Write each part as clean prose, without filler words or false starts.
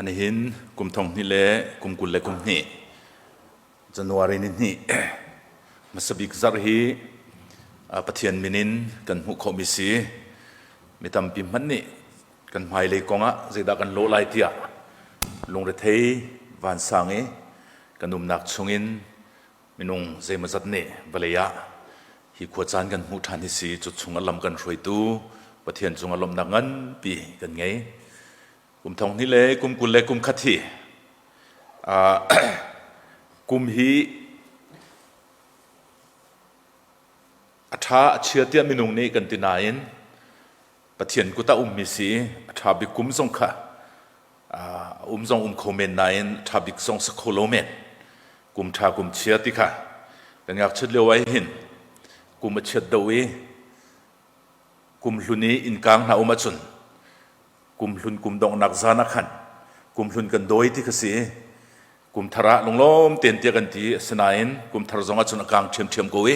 Nihin kum thong hnih le kum 20 le kum hnih January ni hnih hmasa bik zarh hi Pathian min in kan hmuh khawhmi si. Mi tampi hmanh nih kan hmailei kong ah zeidah kan lawh lai tiah lungrethei vansang i kan umnak chungin minung zeimawzat nih vawlei ah hi khuacaan kan hmuh ṭhan hi si. Cu chung a lam kan hruaitu Pathian cungah lawmhnak nganpi kan ngei. Kum thong hnih le kum 20 le kum khat hi kum hi a ṭha a chia tiah minung nih kan ti nain Pathian kut ah ummi si. A ṭha bik kum zong kha a um zong um kho men nain ṭha bik zong si kho lo men. Kum ṭha kum chia ti kha kan ngakchiat lio ah hin kum a chiat do i kum hlun i innkang hna um ahcun kum hlun kum donghnak zan ah khan kum hlun kan dawi ti kha si. Kum thar ah lunglawm tein tiah kan ti, asinain kum thar zong ahcun a kang ṭhiamṭhiam ko i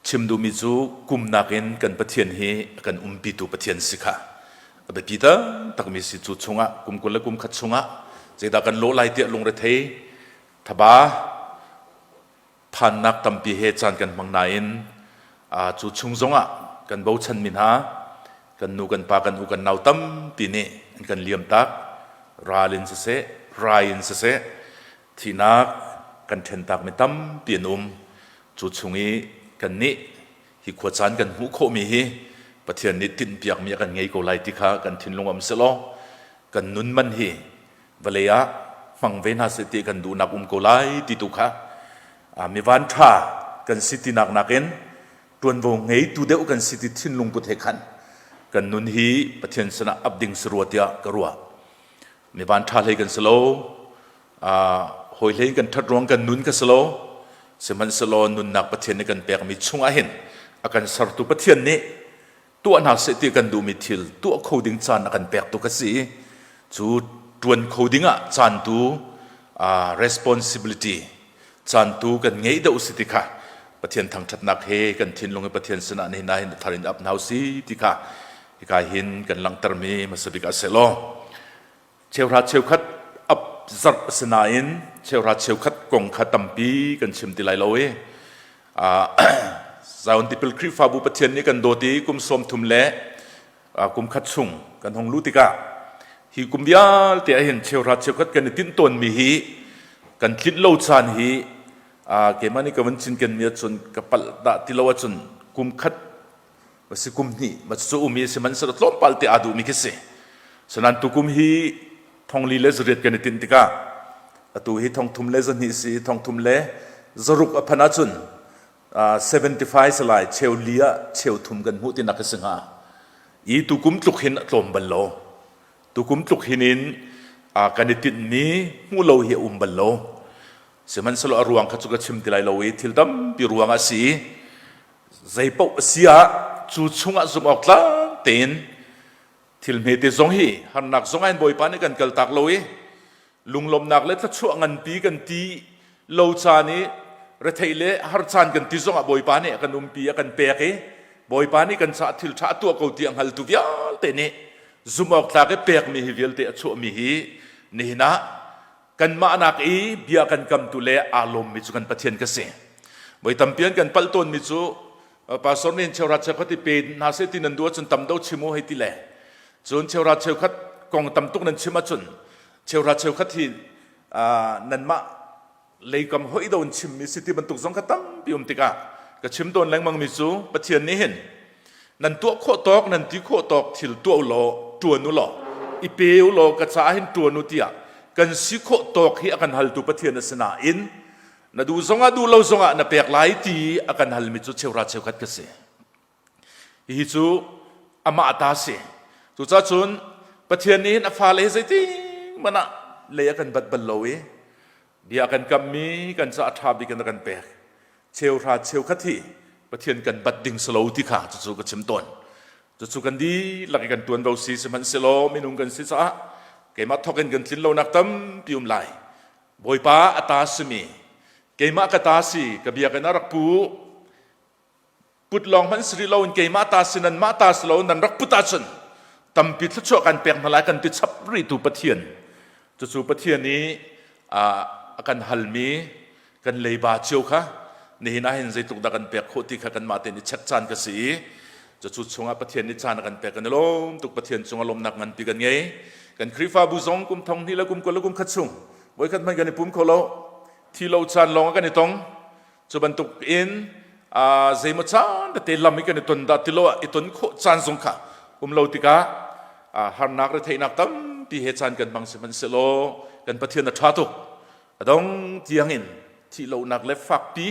chim duhmi cu kum nakin kan Pathian hi a kan umpitu Pathian si kha a biapi taktakmi si. Cu chungah kum 20 le kum khat chungah zeidah kan lawh lai tiah lungrethei thaba phannak tampi he caan kan hmang nain cu chung zongah kan bochanmi hna kan nu kan pa kan u kan nau tampi nih an kan liam tak. Ral in siseh, rai in siseh, thihnak kan ṭhentakmi tampi an um. Cu chung i kannih hi khuacaan kan hmuh khawhmi hi Pathian nih tinhpiakmi a kan ngei ko lai ti kha kan thinlung um sehlaw kan nun man hi vawlei ah hmang ve hna seh ti kan duhnak um ko lai ti tu kha mi van ṭha kan si tinak nakin ṭuanvo ngeitu deuh kan si ti thinlung put he khan kan nun hi Pathian sinah ap ding si rua tiah ka ruah. Mi van ṭha hlei kan si lo, hawi hlei kan ṭhat ruang kan nun ka si lo, sihmanhsehlaw nunnak Pathian nih kan pekmi chungah hin a kan sertu Pathian nih tuah hna seh ti kan duhmi thil tuah kho ding caan a kan pek tu ka si. Cu ṭuan kho ding ah caan tu responsibility caan tu kan ngei deuh si ti kha Pathian thangṭhatnak he kan thinlung i Pathian sinah nihin ah hin thar in ap hna si ti kha hika hin kan langhtermi hmasa bik ah seh law cheuhra cheukhat ap zarh a si nain cheuhra cheukhat kong kha tampi kan chim ti lai lo i Zion Tipil Khrihfabu Pathian nih kan dawt i kum 30 le kum khat chung kan hung luh tikah hi kum vialte ah hin cheuhra cheukhat kan i tinh tawnmi hi kan tlinh lo caan hi keimah nih ka van cinkenmi ahcun ka palh dah ti lo ahcun kum khat va si kum hnih ma cu um i sihmanhsehlaw tlawmpal te aa duhmi khi si. Sanan tukum hi thongli le zariat kan i tinh tikah atu hi thongthum le zahnih si, thongthum le zaruk a phan ahcun 75 salai cheu li ah cheu thum kan hmuh tinak a si hnga i tukum tluk hin a tlawm bal lo. Tukum tluk hin in kan i tinhmi hmuh lo hi a um bal lo. Sihmanhsehlaw a ruang kha cu ka chim ti lai lo i thil tampi ruang ah si. Zeipaoh a si ah cu chungah zumh awk tlak tein thil hmete zong hi harnak zong ah hin Bawipa nih kan kaltak lo i lunglawmhnak le thluachuah nganpi kan ti lo caan i retheih le har caan kan ti zongah Bawipa nih a kan umpi, a kan pek i Bawipa nih kan caah thil ṭha a tuah ko ti a hngaltu vialte nih zumh awk tlak i pekmi hi vialte a chuahmi hi nihin ah kanmah nak i bia kan kamtu le aa lawmmi cu kan Pathian ka si. Voi tampi an kan palh tawnmi cu pastor nih cheuhra cheukhat i pe hna seh ti nan duh ahcun tam do chim u hei ti le cun cheuhra cheukhat kong tam tuk nan chim ahcun cheuhra cheukhat hi nanmah leikam hoi do in chimmi si ti bantuk zong kha tampi um tikah ka chim tawn lengmangmi cu Pathian nih hin nan tuah khawh tawk, nan ti khawh tawk thil tuah u law ṭuan u law i pe u law ka caah hin ṭuan u tiah kan si khawh tawk hi a kan haltu Pathian a si nain na duh zongah duh lo zongah na pek lai ti a kan halmi cu cheuhra cheukhat ka si. Hihi cu amah ta si. Cucaah cun Pathian nih hin a fale hi zeitin hmanh ah lei a kan bat bal lo i bia kan kammi kan caah ṭha bik in a kan pek. Cheuhra cheukhat hi Pathian kan bat ding si lo ti kha cucu ka chim tawn. Cucu kan dihlak i kan ṭuanvo si. Sihmanhsehlaw minung kan si caah keimah thawk in kan tlin lonak tampi um lai. Bawipa a ta simi keimah ka ta si, ka biakinn ah rak pu put lawng hmanh si rih loin keimah ta si nanmah ta si lo nan rak put ahcun tampi thluachuah kan pek hna lai kan ti chap rihtu Pathian. Cucu Pathian i a kan halmi kan leiba cio kha nihin ah hin zeitluk dah kan pek khawh ti kha kanmah tein i check caan ka si i cucu chungah Pathian nih caan a kan pek. Kan i lawm tuk. Pathian cungah lawmnak nganpi kan ngei. Kan Khrihfabu zong kum thong hnih le kum kul le kum khat chung voikhat hmanh kan i pum kho lo. Thi lo caan lawng ah kan i tong. Cu bantuk in zeimaw caan tete lam i kan i ton dah ti lo ah i ton khawh caan zong kha um lo tikah harnak retheihnak tampi he caan kan hmang. Sihmanhsehlaw kan Pathian a ṭha tuk. A dong tiangin thihlohnak le fakpi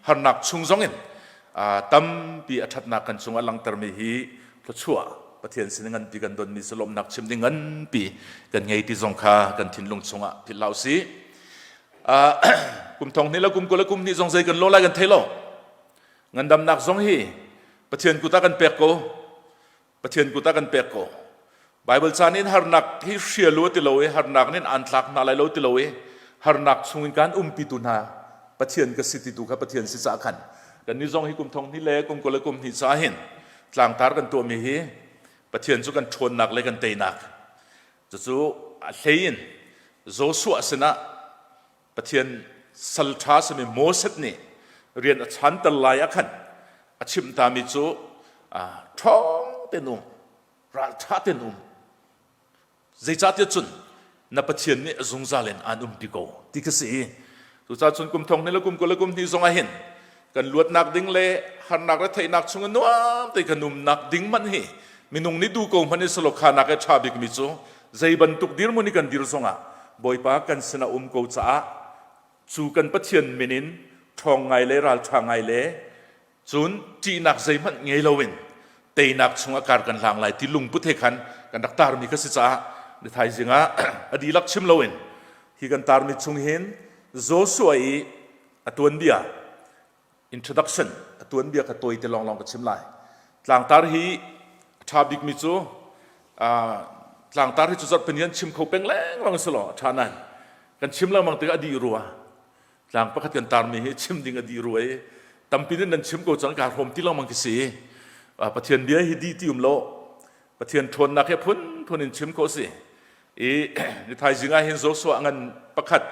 harnak chung zongin tampi a ṭhatnak kan cungah langhtermi hi thluachuah Pathian sin nganpi kan donmi cu lawmhnak chim ding nganpi kan ngei ti zong kha kan thinlung chungah philh hlah usih. Kum thong hnih le kum 20 le kum hnih zong zei kan lo lai kan thei lo. Ngandamnak zong hi Pathian kut ah kan pek ko. Pathian kut ah kan pek ko. Bible caan in harnak hi hrial u ti lo i harnak nin an tlak hna lai lo ti lo i harnak chungin kan umpi tu hna Pathian ka si ti tu kha Pathian si ca khan kan ni zong hi kum thong hnih le kum 20 le kum hnih ca hin tlangtar kan tuahmi hi Pathian cu kan ṭhawnnak le kan teinak. Cucu a hlei in Joshua sinah Pathian sal ṭha simi Moses nih rian a chanter lai ah khan a chimh tami cu ṭhawng tein um, ralṭha tein um. Zeicahtiah cun na Pathian nih a zungzal in aan umpi ko ti kha si. Cucaah cun kum thong hnih le kum 20 le kum hnih zong ah hin kan luatnak ding le harnak le theihnak chung in nuam te kan umnak ding hmanh hi minung nih duh ko hmanh i salo khanak i ṭha bikmi cu zei bantuk dirhmun i kan dir zongah Bawipa kan sinah um ko caah cu kan Pathian min in ṭhawng ngai le ralṭha ngai le cun ṭihnak zeihmanh ngei loin teinak chungah kar kan hlang lai ti lungput he khan kan rak tarmi kha si caah ni thaizing ah a dihlak chim loin hi kan tarmi chung hin Joshua i a tuanbia introduction a tuanbia kha tawi te lawnglawng ka chim lai. Tlangtar hi a ṭha bikmi cu tlangtar hi cu zarhpini an chim kho peng lengmang si law a ṭha nain kan chim lengmang tikah a dih rua. Tlang pakhat kan tarmi hi chim ding a dih rua i tampi nih nan chim ko cang kaa hrawm ti lengmang khi si. Pathian bia hi dih ti um lo. Pathian ṭhawnnak hi a phunphun in chim khawh si. I ni thaizing ah hin Joshua ngan pakhat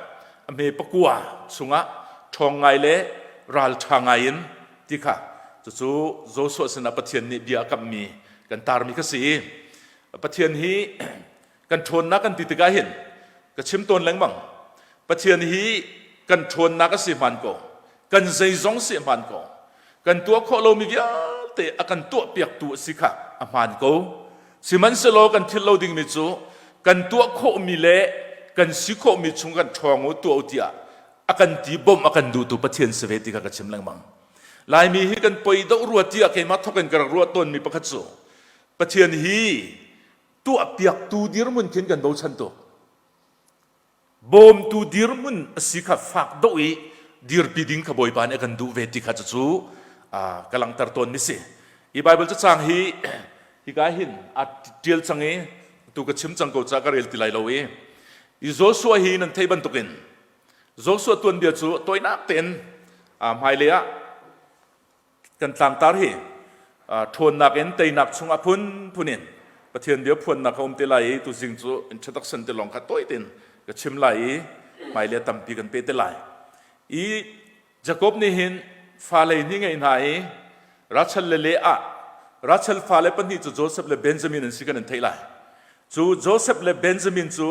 a hme pakua chungah ṭhawng ngai le ralṭha ngai in ti kha cucu Joshua sinah Pathian nih bia a kamhmi kan tarmi kha si. Pathian hi kan ṭhawnnak kan ti tikah hin ka chim tawn lengmang. Pathian hi kan ṭhawnnak a si hmaan ko, kan zeizong si hmaan ko, kan tuah khawh lomi vialte a kan tuahpiaktu a si kha a hmaan ko. Sihmanhsehlaw kan philh lo dingmi cu kan tuah khawhmi le kan si khawhmi chung kan ṭhawng u tuah u tiah a kan ti bawmh a kan duhtu Pathian si ve ti kha ka chim lengmang. Laimi hi kan poi doh rua tiah keimah thawk in ka rak ruah tawnmi pakhat cu Pathian hi tuahpiaktu dirhmun khin kan bochan tuk. Bawmtu dirhmun a si kha fak doh i dirpi ding kha Bawipa nih a kan duh ve ti kha cucu ka langhter tawnmi si. Hi Baibal cacang hi hika hin a ṭial cang i tu ka chim cang ko caah ka rel ti lai lo i i Joshua hi nan theih bantukin Joshua tuanbia cu tawinak tein hmailei ah kan tlangtar hi ṭhawnnak in teinak chungah phunphun in Pathian bia phuannak a um te lai i tuzing cu introduction te lawng kha tawi tein ka chim lai i hmailei tampi kan pe te lai. I Jakob nih hin fale ni ngei hna i Rachel le Leah, Rachel fale pahnih cu Joseph le Benjamin an si kan in theih lai. Cu Joseph le Benjamin cu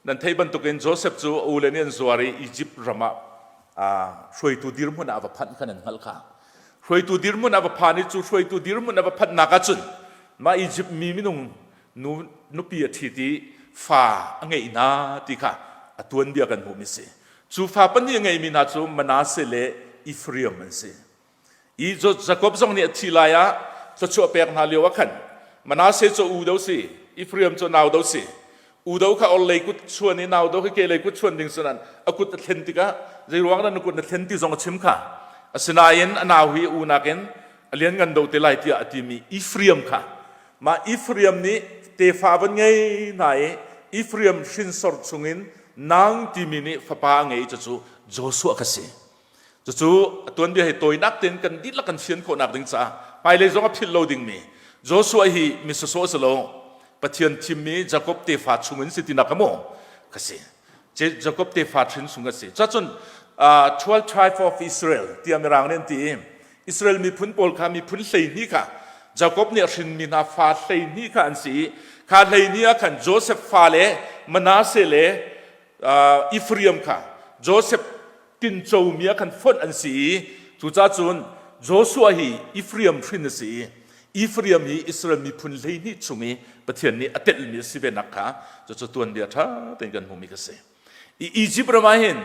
nan theih bantukin Joseph cu a ule nih an zuar i Egypt ram ah hruaitu dirhmun ah a va phanh kha nan hngalh kha. Hruaitu dirhmun ah va phan i cu hruaitu dirhmun a va phanhnak ahcun mah Egypt mi minung nu nupi a ṭhit i fa a ngeih hna ti kha a tuanbia kan hmuhmi si. Cu fa pahnih a ngeimi hna cu Manasseh le Ephraim an si. I Jakob zong nih a thi lai ah thluachuah pek hna lio ah khan Manasseh cu u do si, Ephraim cu nau do si. U do kha orhlei kut chuan i nau do kha kehlei kut chuan ding sinan a kut a thlen tikah zei ruang dah na kut na thlen ti zong a chim kha. Asinain a nau hi u nakin a lianngan do te lai tiah a timi Ephraim kha mah Ephraim nih tefa van ngei hna i Ephraim hrinsor chungin nang timi nih fapa a ngei cucu Joshua kha si. Cucu a tuanbia hi tawinak tein kan dihlak kan fian khawhnak ding caah hmailei zong a philh lo dingmi Joshua hi mi sawsawh si lo. Pathian thimmi Jakob tefa chung in si tinak ka mu. ka si. Jacob tefa hrin chung a si. Cacun 12 tribe of Israel tiah Mirang nih an ti i Israel miphun pawl kha miphun 12 kha Jacob nih a hrinmi hna fa 12 kha an si i kha 12 ah khan Joseph fa le Manasseh le Ephraim kha Joseph tincomi ah khan fonh an si i cucaah cun Joshua hi Ephraim hrin a si i Ephraim hi Israel miphun 12 chung i Pathian nih a telhmi a si venak kha cucu tuanbia ṭha tein kan hmuhmi ka si. I Egypt ram ah hin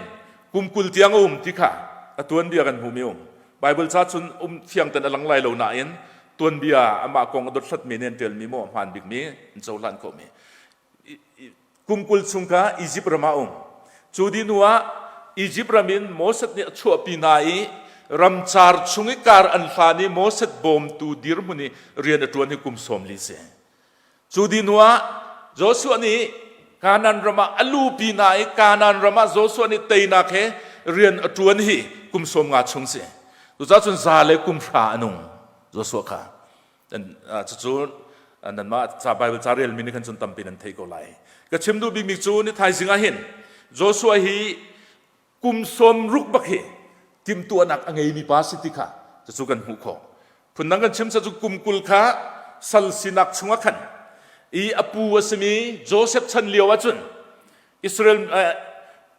kum 20 tiang a um ti kha a tuanbia kan hmuhmi um. Bible ca cun um fiang ten a lang lai lo nain tuanbia amah kong a dothlatmi nih an ṭialmi maw a hmaan bikmi an cohlan khawhmi. Kum 20 chung kha Egypt ram ah um. Cu dih hnu ah Egypt ram in Moses nih a chuahpi hna i ramcar chung i kar an hlan i Moses bawmtu dirhmun i rian a ṭuan hi kum 40 si. Cu dih hnu ah Joshua nih Kanaan ram ah a lupi hna i Kanaan ram ah Joshua nih teinak he rian a ṭuan hi kum 50 chung si. Cucaah cun za le kum hra a nung Joshua kha. Cucu nanmah ca Bible ca relmi nih khan cun tampi nan thei ko lai. Ka chim duh bikmi cu ni thaizing ah hin Joshua hi kum 60 bak hi timhtuahnak a ngeimi pa si ti kha cucu kan hmuh khawh. Phundang kan chim cu kum 20 kha sal sinak chungah khan i a pu a simi Joseph chan lio ahcun Israel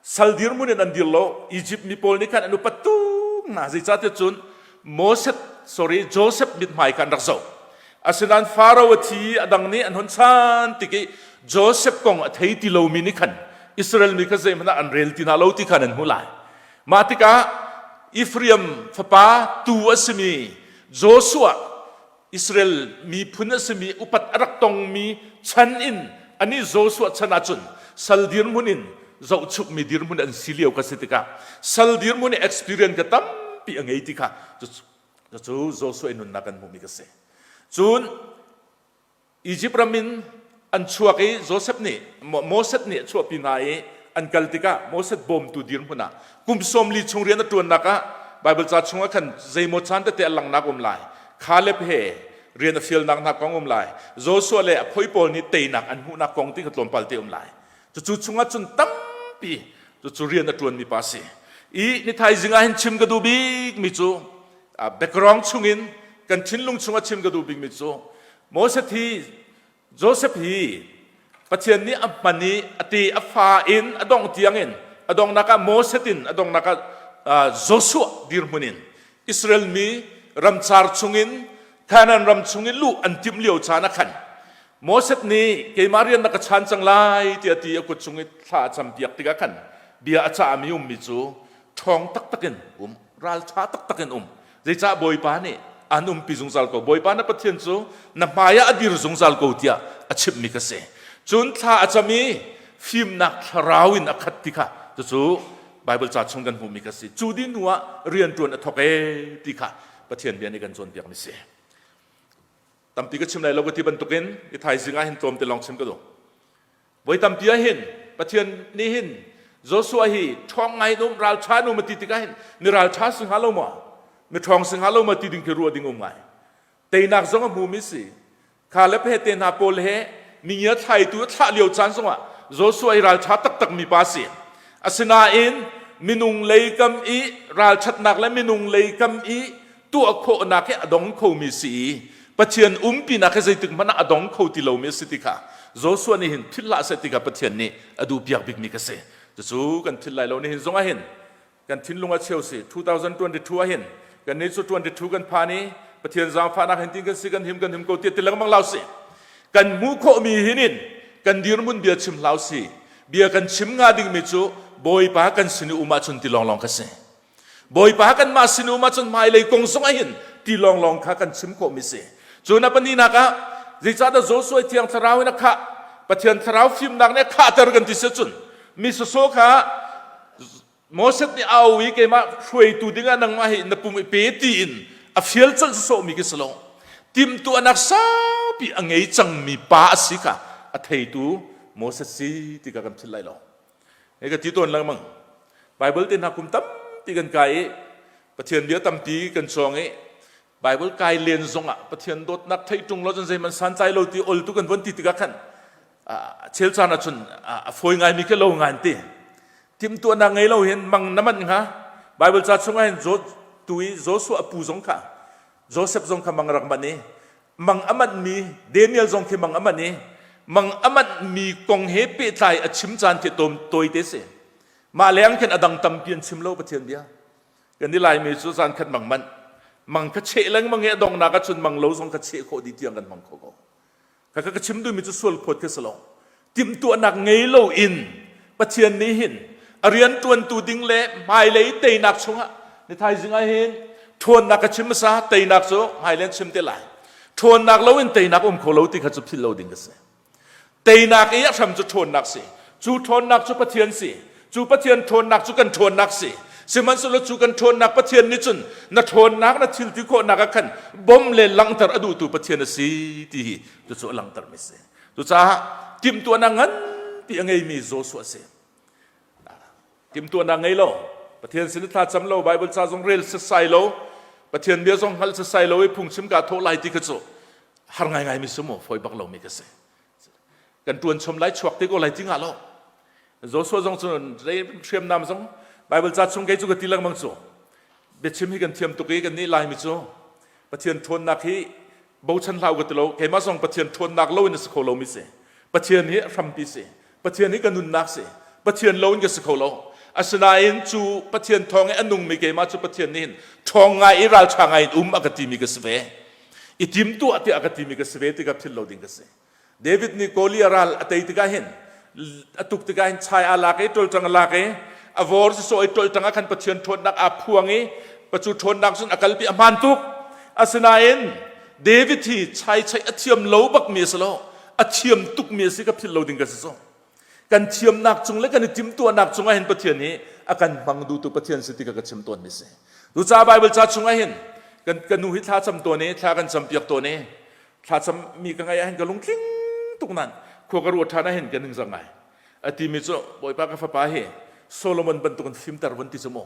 sal dirhmun in an dir lo. Egypt mi pawl nih khan an upat tuk hna. Zeicahtiah cun Moses, sorry, Joseph mithmai kha an rak zoh. Asinain Faro a thi i a dang nih an hun chan tik i Joseph kong a thei ti lomi nih khan Israel mi kha zeihmanh ah an rel ti hna lo ti kha nan hmuh lai. Mah tikah Ephraim fapa tu a simi Joshua Israel miphun a simi upat a rak tongmi chan in anih Joshua chan ahcun sal dirhmun in zohchukmi dirhmun an si lio ka si tikah sal dirhmun i experience ka tampi a ngei ti kha cucu Joshua i nunnak kan hmuhmi ka si. Cun Izipt ram in an chuak i Josef nih Moses nih a chuahpi hna i an kal tikah Moses bawmtu dirhmun ah kum 40 chung rian a ṭuannak ah Baibal ca chungah khan zeimaw caan tete a langhnak um lai. Caleb he rian a fialnak hna kong um lai. Joshua le a phoi pawl nih teinak an hmuhnak kong ti kha tlawmpal te um lai. Cucu chungah cun tampi cucu rian a ṭuanmi pa si. I ni thaizing ah hin chim ka duh bikmi cu background chungin kan thinlung chungah chim ka duh bikmi cu Moses hi Joseph hi Pathian nih a hman i a te a fa in a dong tiang in a donghnak ah Moses in a donghnak ah Joshua dirhmun in Israel mi ramcar chungin Canaan ram chungin luh an timh lio caan ah khan Moses nih keimah rian na ka chan cang lai tiah ti a kut cung i thla a campiak tikah khan bia a cahmi ummi cu ṭhawng taktak in um ralṭha taktak in um Zeicah Bawipa nih an umpi zungzal ko. Bawipa na Pathian cu na hmai ah a dir zungzal ko tiah a chimhmi ka si. Cun thla a cam i fimnak thlarau in a khat ti kha cucu Bible ca chung kan hmuhmi ka si. Cu dih hnu ah rianṭuan a thawk ee ti kha Pathian bia nih kan cawnpiakmi si. Tampi ka chim lai lo ka ti bantukin i thaizing ah hin tlawmte lawng chim ka duh. Voi tampi ah hin Pathian nih hin Joshua hi ṭhawng ngai in um ralṭha in um a ti tikah hin mi ralṭha si hnga lo maw? Mi ṭhawng si hnga lo maw ti ding khi ruah ding um ngai. Teinak zong a hmumi si. Caleb he te hna pawl he mingia thlaitu a thlah lio caan zongah Joshua hi ralṭha taktak mi pa si. Asinain minung lei kam i ralṭhatnak le minung lei kam i tuah khawhnak hi a dong khomi si i Pathian umpinak hi zeitik hmanh ah a dong kho ti lomi a si ti kha Joshua nih hin philh hlah seh ti kha Pathian nih a duhpiak bikmi ka si. Cucu kan philh lai lo nihin zong ah hin kan thinlung a cheu si 2022 ah hin kan nih cu 22 kan phan i Pathian zaangfahnak hin tin kan si kan him kan him ko ti ti lengmang lau si. Kan hmuh khawhmi hin in kan dirhmun bia chim hlau si. Bia kan chim nga dingmi cu Bawipa kan sin i um ahcun ti lawnglawng ka si. Bawipa kanmah sin um ahcun hmailei kong zong ah hin ti lawnglawng kha kan chim khawhmi si. Cun a pahnihnak ah zeicahdah Joshua Thiang Thlarau in a khah Pathian Thlarau fimnak nih a khahter kan ti si cun mi sawsawh kha Moses nih a au i keimah hruaitu dingah nangmah hi na pum i pe tiin a fial colh sawsawhmi khi si lo. Timhtuahnak saupi a ngei cangmi pa a si kha a theitu Moses si ti kha kan philh lai lo. Hei ka ti tawn lengmang. Bible te hna kum tampi kan kai i Pathian bia tampi kan cawng i Bible kai len zongah Pathian dawtnak theih ṭung lo cun zeihmanh santlai lo ti ol tu kan von ti tikah khan. Chel caan ahcun a fawi ngaimi khi lo ngai an ti. Timhtuahnak ngei lo hin mang na manh hnga. Bible ca chungah hin tu i Joshua a pu zong kha Joseph zong kha mang rak manh i mang a manhmi Daniel zong khi mang a manh i mang a manhmi kong he pehtlai a chim caan khi tom tawite si. Mah leng khin a dang tampi an chim lo Pathian bia. Kan i Laimi cu zan khat mang manh. Mang kha cheh lengmang i a donghnak ahcun mang lo zong kha cheh khawh dih tiang kan hmang kho ko. Kha ka chim duhmi cu sual phawt khi si lo. Timhtuahnak ngei lo in Pathian nih hin a rian ṭuantu ding le hmailei teinak chungah ni thaizing ah hin ṭhawnnak ka chim hmasa teinak cu hmailei an chim te lai. Ṭhawnnak lo in teinak um kho lo ti kha cu philh lo ding ka si. Teinak i a hram cu ṭhawnnak si. Cu ṭhawnnak cu Pathian si. Cu Pathian ṭhawnnak cu kan ṭhawnnak si. Sihmanhsehlaw cu kan ṭhawnnak Pathian nih cun na ṭhawnnak na thil ti khawhnak ah khan bom le langhter a duhtu Pathian a si ti hi cucu a langhtermi si. Cucaah timhtuahnak nganpi a ngeimi Joshua a si. Timhtuahnak ngei lo, Pathian sin i thlacam lo, Bible ca zong rel setsai lo, Pathian bia zong hngalh setsai lo i phungchim kaa thawh lai ti kha cu har ngaingai mi si mu, fawi bak lomi ka si. Kan ṭuan chom lai chuak te ko lai ti ngah lo. Joshua zong cu hriamnam zong Bible ca chung kei cu ka ti lengmang cu biachim hi kan thiam tuk i kan nih Laimi cu Pathian ṭhawnnak hi bochan hlah u ka ti lo keimah zong Pathian ṭhawnnak lo in a si kho lomi si Pathian hi a hrampi si Pathian hi ka nunnak si Pathian lo in ka si kho lo asinain cu Pathian thawng i a nungmi keimah cu Pathian nih hin ṭhawng ngai i ralṭha ngai in um a ka timi ka si ve i timtuah tiah a ka timi ka si ve ti ka philh lo ding ka si David nih Goliath ral a tei tikah hin a tuk tikah hin chai aa lak i ṭolṭang a lak i a vor sisawh i ṭolṭang ah khan Pathian ṭhawnnak aa phuang i pacu ṭhawnnak cun a kalpi a hmaan tuk asinain David hi chai chaih a thiam lo bakmi a si lo a thiam tukmi a si ka philh lo ding ka si cu kan thiamnak cung le kan i timhtuahnak cungah hin Pathian hi a kan hmang duhtu Pathian si ti ka ka chim tawnmi si cucaah Bible ca chungah hin kan ka nu hi thla cam tawn i thla kan campiak tawn i thlacam mi ka ngaih ah hin ka lungtling tuk nan khua ka ruat ṭhan ah hin ka ningzak ngai a timi cu bawipa ka fapa hi Solomon bantuk in fimter von ti cu mu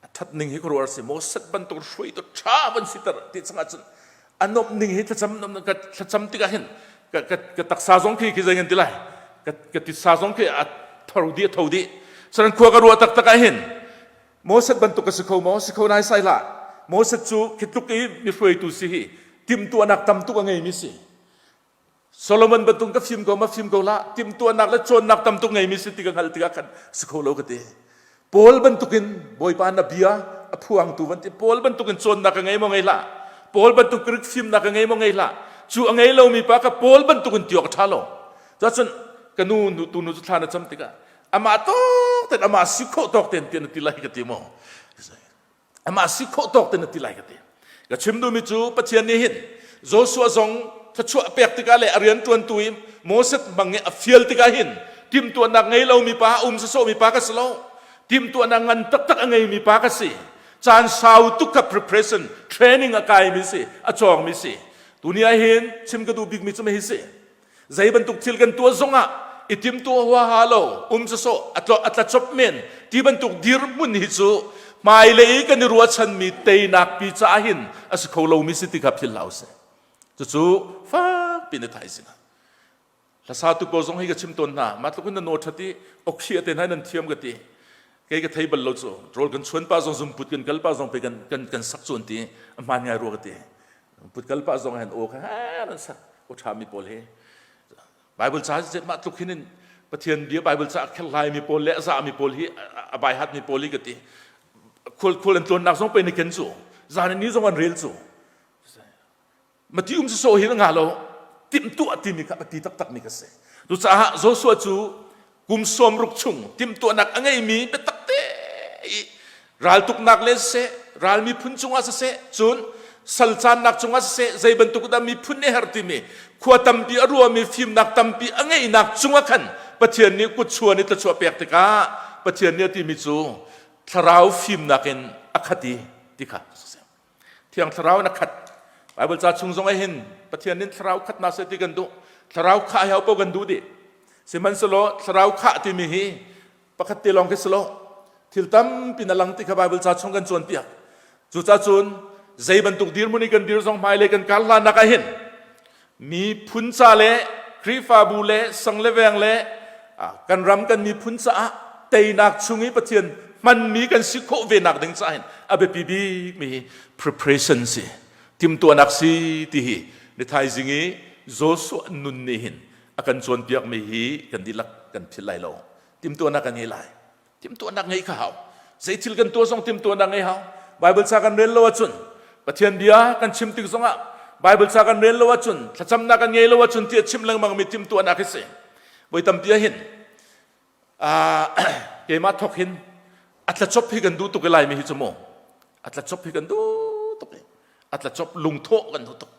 a ṭhat ning hi khuaruahar si Moses bantuk hruaitu ṭha von siter ti changah cun a nomh ning hi thlacam ka thlacam tikah hin ka, ka, ka taksa zong khi khi zei ngan ti lai ka, ka titsa zong khi a tho dih a tho dih saran khua ka ruah taktak ah hin Moses bantuk ka si kho maw? Si kho nai sai hlah. Moses cu khi tluk i mi hruaitu si hi timhtuahnak tam tuk a ngeimi si. Solomon bantuk ka fim ko ma fim ko hlah. Timhtuahnak le cawnnak tam tuk ngeimi si ti ka hngalh tikah khan si kho lo ka ti. Paul bantukin Bawipa na bia a phuangtu van ti Paul bantukin cawnnak ka ngei maw ngei hlah. Paul bantuk Greek fimnak ka ngei maw ngei hlah. Cu a ngei lomi pa ka Paul bantukin ti awk a ṭha lo. Cun ka nu nu tu nu cu thla na cam tikah amah tawk ten amah si khawh tawk ten tiah na ti lai ka ti maw amah si khawh tawk ten na ti lai ka ti ka chim duhmi cu Pathian nih hin Joshua zong thluachuah pek tikah le a rian ṭuantu i Moses hmang i a fial tikah hin timhtuahnak ngei lomi pa um sawsawhmi pa ka si lo timhtuahnak ngan taktak a ngeimi pa ka si caan sau tuk ka preparation training a kaimi si a cawngmi si tuni ah hin chim ka duh bikmi cu hi si Zei bantuk thil kan tuah zongah i timtuah huaha lo, um sawsawh, a tlo a tla cop men ti bantuk dirhmun hi cu hmailei kan i ruahchanmi teinak pi caah hin a si kho lomi si ti kha philh hlah usih. Cucu fakpi na thaizing ah hlasatu pawl zong hi ka chim tawn hna mah tluk in na naw ṭhat i okhi te hna nan thiam ka ti kei ka thei bal lo cu rawl kan chuan pa zong zumput kan kal pa zong pe kan kan kan sak cu an ti a hmaan ngai rua ka ti put kal pah zong hen aw kha an sak aw ṭha mi pawl hi Bible ca mah tluk hin in Pathian bia Bible ca kherhlai mi pawl le a za mi pawl hi a bai hat mi pawl hi ka ti khual khual an tlawnnak zong pe ni ken cu zan ni zong an rel cu mati um so hi nga lo timhtuah timi kha ti taktak mi ka si cucaah Joshua cu kum 60 chung timhtuahnak a ngeimi biatak te i raltuknak le siseh ral miphun cungah siseh cun sal caannak cungah siseh zei bantuk dah miphun nih herh timi khua tampi a ruami fimnak tampi a ngeihnak cungah khan Pathian nih kutchuan i thluachuah pek tikah Pathian nih a timi cu thlarau fimnak in a khat i ti kha Thiang Thlarau in a khat. Bible ca chung zong ah hin Pathian nih thlarau khat na seh ti kan duh. Thlarau khah hi po kan duh dih. Sihmanhsehlaw thlarau khah timi hi pakhat te lawng khi si lo. Thil tampi na lang ti kha Bible ca chung kan cawnpiak. Cucaah cun zei bantuk dirhmun i kan dir zong hmailei kan kar hlannak ah hin miphun ca le. Khrihfabu le sang le veng le kan ram kan miphun caah teinak chung i Pathian hmanmi kan si khawh ve nak ding caah hin a biapi bik mi hi preparation si timtuahnak si ti hi ni thaizing i Joshua nun nih hin a kan cawnpiak mi hi kan dihlak kan philh lai lo. Timtuahnak kan ngei lai. Timtuahnak ngeih kha hau. Zei thil kan tuah zong timtuahnak ngei hau. Bible ca kan rel lo ahcun Pathian bia kan chim tik zongah Bible ca kan rel lo ahcun thlacamnak kan ngei lo ahcun tiah chim lengmang mi timtuahnak hi si. Voi tampi ah hin keimah thok hin a tlachop hi kan duh tuk i laimi hi cu mu a tlachop hi kan duh tuk i a tlachop lungthawh kan duh tuk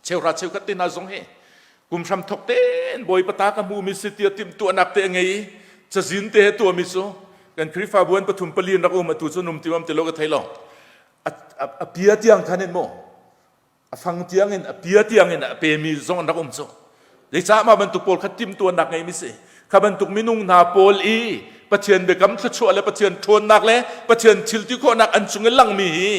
cheuhra cheukhat te hna zong hi kum hram thok tein bawipa ta ka hmu mi si tia timhtuahnak te a ngei i cazin te he tuahmi cu kan Khrihfabu an pathum pali in rak um atu cu num timam ti lo ka thei lo a pia tiang khan in mu a fang tiang in a pia tiang in a pemi zong an rak um cu zeicah mah bantuk pawl kha timhtuahnak ngeimi si kha bantuk minung hna pawl i Pathian biakam thluachuah le Pathian ṭhawnnak le Pathian thil ti khawhnak an cung i langmi hi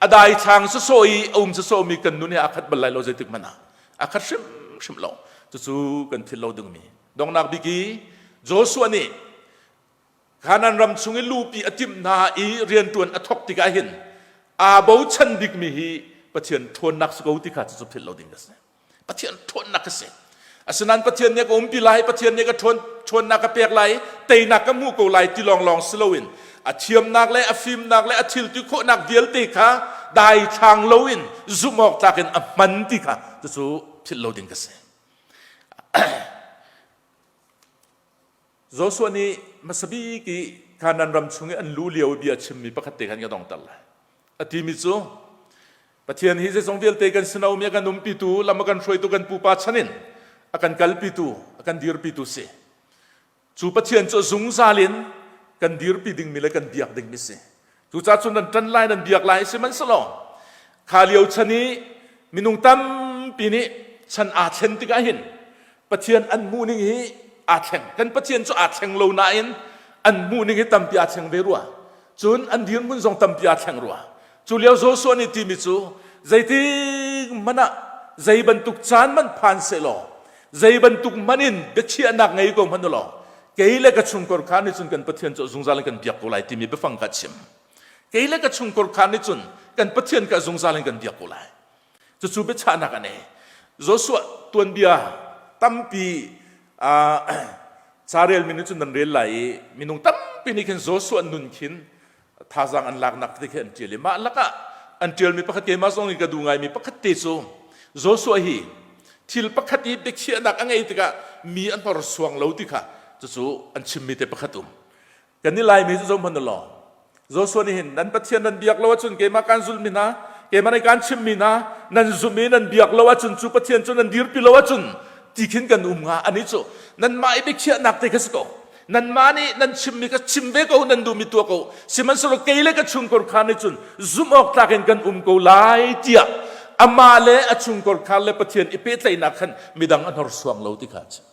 a daithlang sawsawh i a um sawsawhmi kan nun hi aa khat bal lai lo zeitik hmanh ah aa khat hrimhrim lo cucu kan philh lo dingmi donghnak bik i Joshua nih Kanaan ram chung i lupi a timh hna i rianṭuan a thawk tikah hin aa bochan bikmi hi Pathian ṭhawnnak si ko ti kha cucu philh lo ding a si. Pathian ṭhawnnak a si. Asinain Pathian nih a ka umpi lai, Pathian nih ka ṭhawn, ṭhawnnak ka pek lai, teinak ka hmuh ko lai ti lawnglawng si loin a thiamnak le a fimnak le a thil ti khawhnak vialte kha daithlang loin zumh awk tlak in a hman ti kha cucu philh lo ding ka si. Joshua nih hmasa bik i Kanaan ram chung i an lu lio i bia chimmi pakhat te khan ka dongter lai. A timi cu Pathian hi zeizong vialte kan sinau mi a kan umpitu, lam a kan hruaitu kan pupa chan in a kan kalpitu, a kan dirpitu si. Cu Pathian cu zungzal in kan dirpi dingmi le kan biak dingmi si. Cucaah cun nan ṭan lai, nan biak lai sihmanhsehlaw kha lio chan i minung tampi nih chan aa thlen tikah hin Pathian an hmuhning hi aa thleng. Kan Pathian cu aa thleng lo nain an hmuhning hi tampi aa thleng ve rua. Cun an dirhmun zong tampi aa thleng rua. Cu lio Joshua nih timi cu zeitik hmanh ah zei bantuk caan hmanh phan sehlaw zei bantuk hmanh in biakhiahnak ngei ko hmanh u law kei le ka chungkhar kha nih cun kan Pathian cu zungzal in kan biak ko lai timi biafang kha chim. Kei le ka chungkhar kha nih cun kan Pathian kha zungzal in kan biak ko lai. Cucu biachahnak an ei. Joshua tuanbia tampi carel mi nih cun nan rel lai i minung tampi nih khin Joshua nun khin thazaang an laknak te khi an ṭial i mah lakah an ṭialmi pakhat keimah zong nih ka duh ngaimi pakhat te cu Joshua hi thil pakhat i biakhiahnak a ngei tikah mi a hnorsuang lo ti kha cucu an chimmi te pakhat um kan i Laimi cu zoh hmanh u law Joshua nih hin nan Pathian nan biak lo ahcun keimah kaan zulhmi hna keimah nih kaan chimhmi hna nan zumh i nan biak lo ahcun cu Pathian cu nan dirpi lo ahcun ti khin kan um hnga ani cu nanmah i biakhiahnak te kha si ko nanmah nih nan chimmi ka chim ve ko nan duhmi tuah ko sihmanhsehlaw kei le ka chungkhar kha nih cun zumh awk tlak in kan um ko lai tiah amah le a chungkhar kha le Pathian i pehtlaihnak khan midang a hnorsuang lo ti kha a chim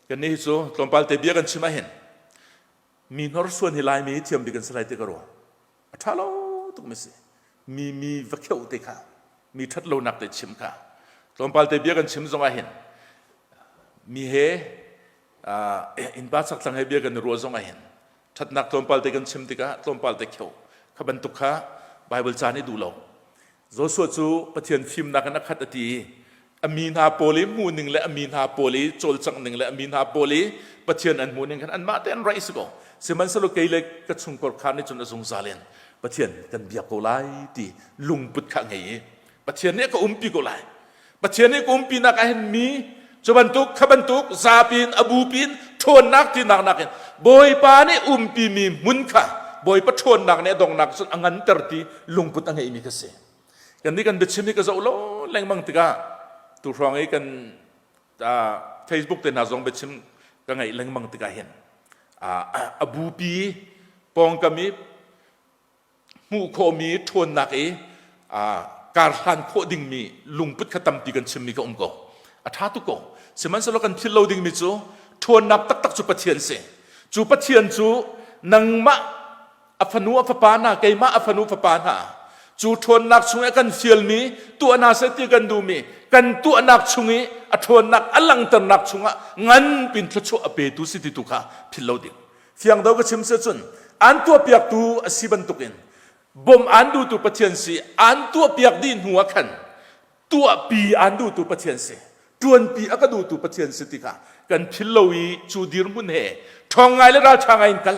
kannih hi cu tlawmpal te bia kan chim ahhin mi hnorsuan hi Laimi hi thiam bik kan si lai ti ka ruah a ṭha lo tuk mi si mi mi va kheuh te kha mi ṭhat lonak te chim kha tlawmpal te bia kan chim zong ah hin mi he innpa chakthlang he bia kan i ruah zong ah hin ṭhatnak tlawmpal te kan chim tikah tlawmpal te kheuh kha bantuk kha Bible ca nih duh lo Joshua cu Pathian fimnak in a khat a ti i a mi hna pawl i hmuhning le a mi hna pawl i cawlcangh ning le a mi hna pawl i Pathian an hmuhning khan anmah te an raih si ko. Sihmanhsehlaw kei le ka chungkhar kha nih cun a zungzal in Pathian kan biak ko lai ti lungput kha ngei i Pathian nih a ka umpi ko lai. Pathian nih ka umpinak ah hin mi cu bantuk kha bantuk zapi in a bupi in ṭhawnnak tinak nakin Bawipa nih umpimi hmun kha Bawipa ṭhawnnak nih a donghnak cun a nganter ti lungput a ngeimi ka si. Kan nih kan biachim hi ka zoh lo lengmang tikah tu hrawng i kan Facebook te hna zong biachim ka ngaih lengmang tikah hin a bupi pawngkam i hmuh khawhmi ṭhawnnak i karhlan khawh dingmi lungput kha tampi kan chimmi ka um ko a ṭha tuk ko sihmanhsehlaw kan philh lo dingmi cu ṭhawnnak taktak cu Pathian si cu Pathian cu nangmah a fanu a fapa hna keimah a fanu fapa hna. Cu ṭhawnnak chung i a kan fialmi tuah hna seh ti kan duhmi kan tuahnak chung i a ṭhawnnak a langhternak chungah nganpin thluachuah a petu si ti tu kha philh lo ding. Fiang do ka chim si cun an tuahpiaktu a si bantukin bawmh an duhtu Pathian si an tuahpiak dih hnu ah khan tuahpi an duhtu Pathian si ṭuanpi a ka duhtu Pathian si ti kha kan philh lo i cu dirhmun he ṭhawng ngai le ralṭha ngai in kal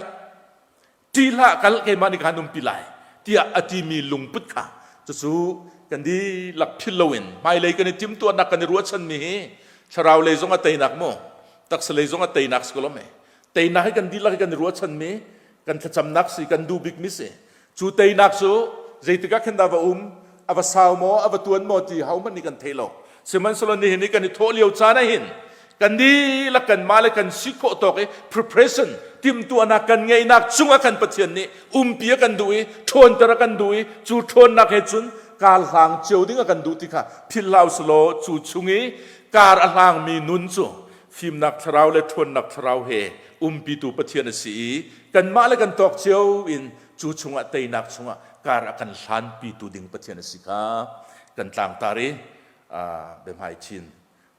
ṭih hlah kal keimah nih khan umpi lai tiah a timi lungput kha cucu kan dihlak philh loin hmailei kan i timhtuahnak kan i ruahchanmi hi thlarau lei zong a teinak mu taksa lei zong a teinak si ko lo me teinak hi kan dihlak hi kan i ruahchanmi kan thlacamnak si kan duh bikmi si Cu teinak cu zeitik ah khin dah va um, a va sau maw, a va tuan maw ti hohmanh nih kan thei lo. Sihmanhsehlaw nihin i kan i thawh lio caan ah hin kan dihlak kanmah le kan si khawh tawk i preparation timhtuahnak kan ngeihnak cungah kan Pathian nih umpi a kan duh i ṭhawnter a kan duh i cu ṭhawnnak he cun kar hlang cio ding a kan duh ti kha philh hlah usulaw cu chung i kar a hlangmi nun cu fimnak thlarau le ṭhawnnak thlarau he umpitu Pathian a si i kanmah le kan tawk cio in cu chungah teinak chungah kar a kan hlanpitu ding Pathian a si kha kan tlangtar i biahmai chin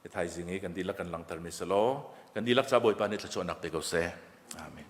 thaizing i kan dihlak kan langhtermi si law kan dihlak ca Bawipa nih thluachuahnak pe ko seh. Amen.